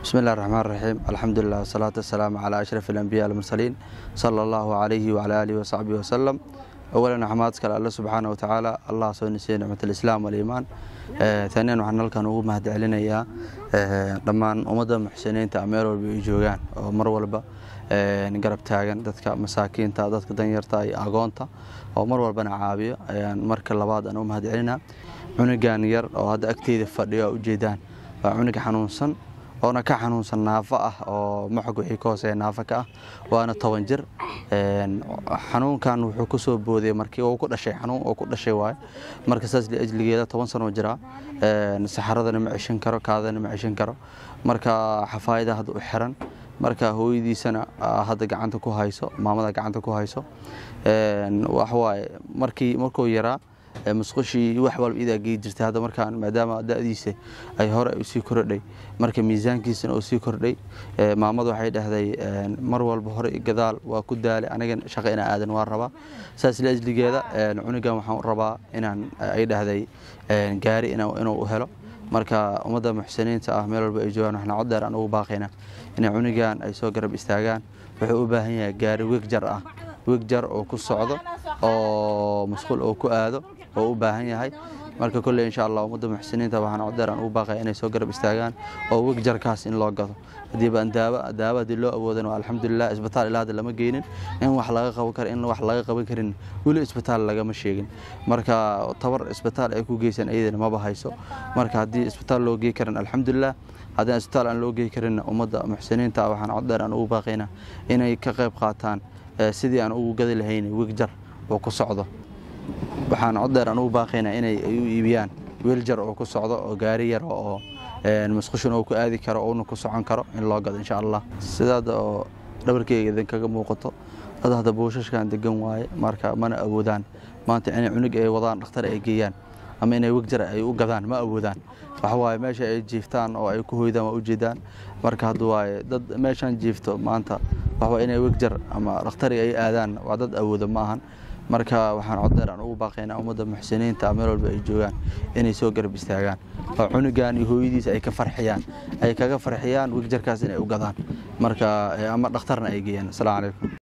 بسم الله الرحمن الرحيم، الحمد لله والصلاة والسلام على أشرف الأنبياء المرسلين صلى الله عليه وعلى آله وصحبه وسلم. أولا waxaa iska leh Alle subxaanahu watacaala, Allah soo nisiiyey nicmat alislaam waliimaan. Thaniyan, waxaan halkan ugu mahadcelinayaa dhammaan ummadda muxsiniinta meel walba ay joogaan oo mar walba garab taagan dadka masaakiinta, dadka danyarta iyo agoonta oo mar walbana caawiyo. Ayaan marka labaad aan u mahadcelinaa. Cunugan yar oo hadda agteyda fadhiyo ujeedaan waa cunug xanuunsan oona ka xanuunsan naafo ah oo maxog wixii ka hooseeya naafo ka ah, waana 10 jir. Xanuunkan wuxuu ku soo booday markii uu ku dhashay, xanuun oo ku dhashay waaye. Marka saas liajligeeda 10 sano jiraa, saxaradana ma ceshan karo, kaadana ma ceshan karo. Marka xafaayada hadda u xiran, marka hooyadiisana hadda gacanta ku hayso, maamada gacanta ku hayso. Wax waaye markuu yaraa musqushii wax walba idaa gey jirtay. Hadda markaan maadaama da'diisa ay hore usii kordhay, marka miisaankiisana uu sii kordhay, maamadu waxay dhahday mar walba hore gadaal waa ku daalay, aniga shaqo inaan aadan waa rabaa. Saas liajligeeda cunugan waxaan rabaa inaan ay dhahday gaari inuu u helo. Marka ummadda muxsiniinta ah meel walba ay joogaan waxaan cod dheer aan ugu baaqaynaa inay cunugan ay soo garab istaagaan. Wuxuu u baahan yahay gaari wigjar ah, wigjar oo ku socdo oo musqul oo ku aado oo u baahan yahay. Marka kolley insha Allah ummadda muxsiniinta waxaan cod dheer aan ugu baaqaya inay soo garab istaagaan oo wigjarkaas in loo gado. Haddii baan daawo haddii loo awoodana waa alxamdulilah. Isbitaal ilaa hadda lama geynin, in wax laga qaban karo, in wax laga qaban karin weli isbitaal lagama sheegin. Marka tabar isbitaal ay ku geysan iyadana maba hayso. Marka haddii isbitaal loo gey karin alxamdulilah, haddii isbitaal aan loo gey karin, ummadda muxsiniinta waxaan cod dheer aan ugu baaqaynaa inay ka qayb qaataan sidii aan ugu gadi lahayn wigjar oo ku socdo. Waxaan cod dheer aan ugu baaqaynaa inay u iibiyaan wiiljar oo ku socdo oo gaari yar oo musqushan oo ku aadi karo oona ku socon karo in loo gado insha Allah. Sidaad oo dhabarkeyga idinkaga muuqato, dad hadda buushashkan degan waaye. Marka mana awoodaan maanta inay cunug ay wadaan dhakhtar ay geeyaan ama inay wigjar ay u gadaan, ma awoodaan. Waxa waaye meesha ay jiiftaan oo ay ku hoydaan waa ujeedaan. Marka hadda waaye dad meeshaan jiifto maanta waxa waa inay wigjar ama dhakhtar ay aadaan waa dad awooda ma ahan. Marka waxaan cod dheer aan ugu baaqaynaa ummadda muxsiniinta meel walba ay joogaan inay soo garab istaagaan oo cunugan iyo hooyadiisa ay ka farxiyaan, ay kaga farxiyaan wigjarkaas inay u gadaan, marka ama dhakhtarna ay geeyaan. Asalaamu calaykum.